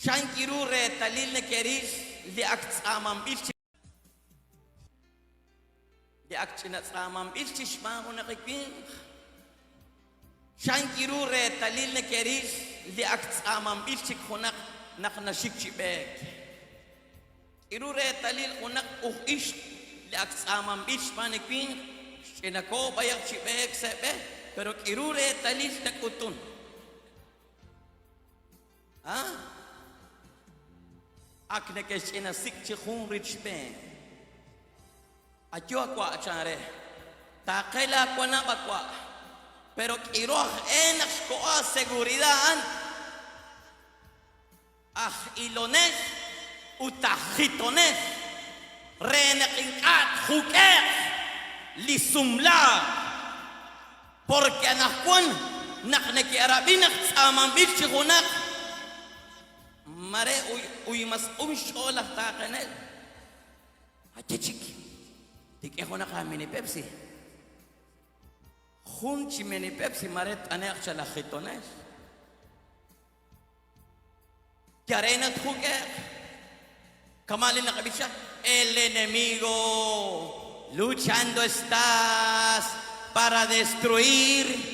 Chank ru reetalil neke'ril li ak tz'aamanb'il chi li ak ch'ina tz'aamanb'il chi xb'aan junaq li winq? Chank ru reetalil neke'ril li ak tz'aamanb'il chik junaq naq naxik chi b'eek? K'iru reetalil junaq uj ixq li ak tz'aamanb'il xb'aan li winq xch'ina koo b'ayaq chi b'eek sa' b'e, pero k'iru reetalil nak'utun? Ha? Ak neke'xch'ina sik' chi jun richb'een. Ayu a wa' chan re. Taaqe laawanab' a wa'. Pero k'iru aj e naq xkoho a seguridad a'an. Aj ilonel ut aj jitonel re naq ink'a' tjuk'e'q li sumlaak. Porke anaqwan naq neke'rab'i naq tz'aamanb'il chi junaq, mare uy mas q'un xch'ool laj taaqenel. Aye chik, tik'e junaq aamini Pepsi. Jun chi mini Pepsi mare t'ane'q cha laj jitonel. Yal re naq tjuk'e'q. Kama' li naqab'icha, El enemigo luchando estás para destruir.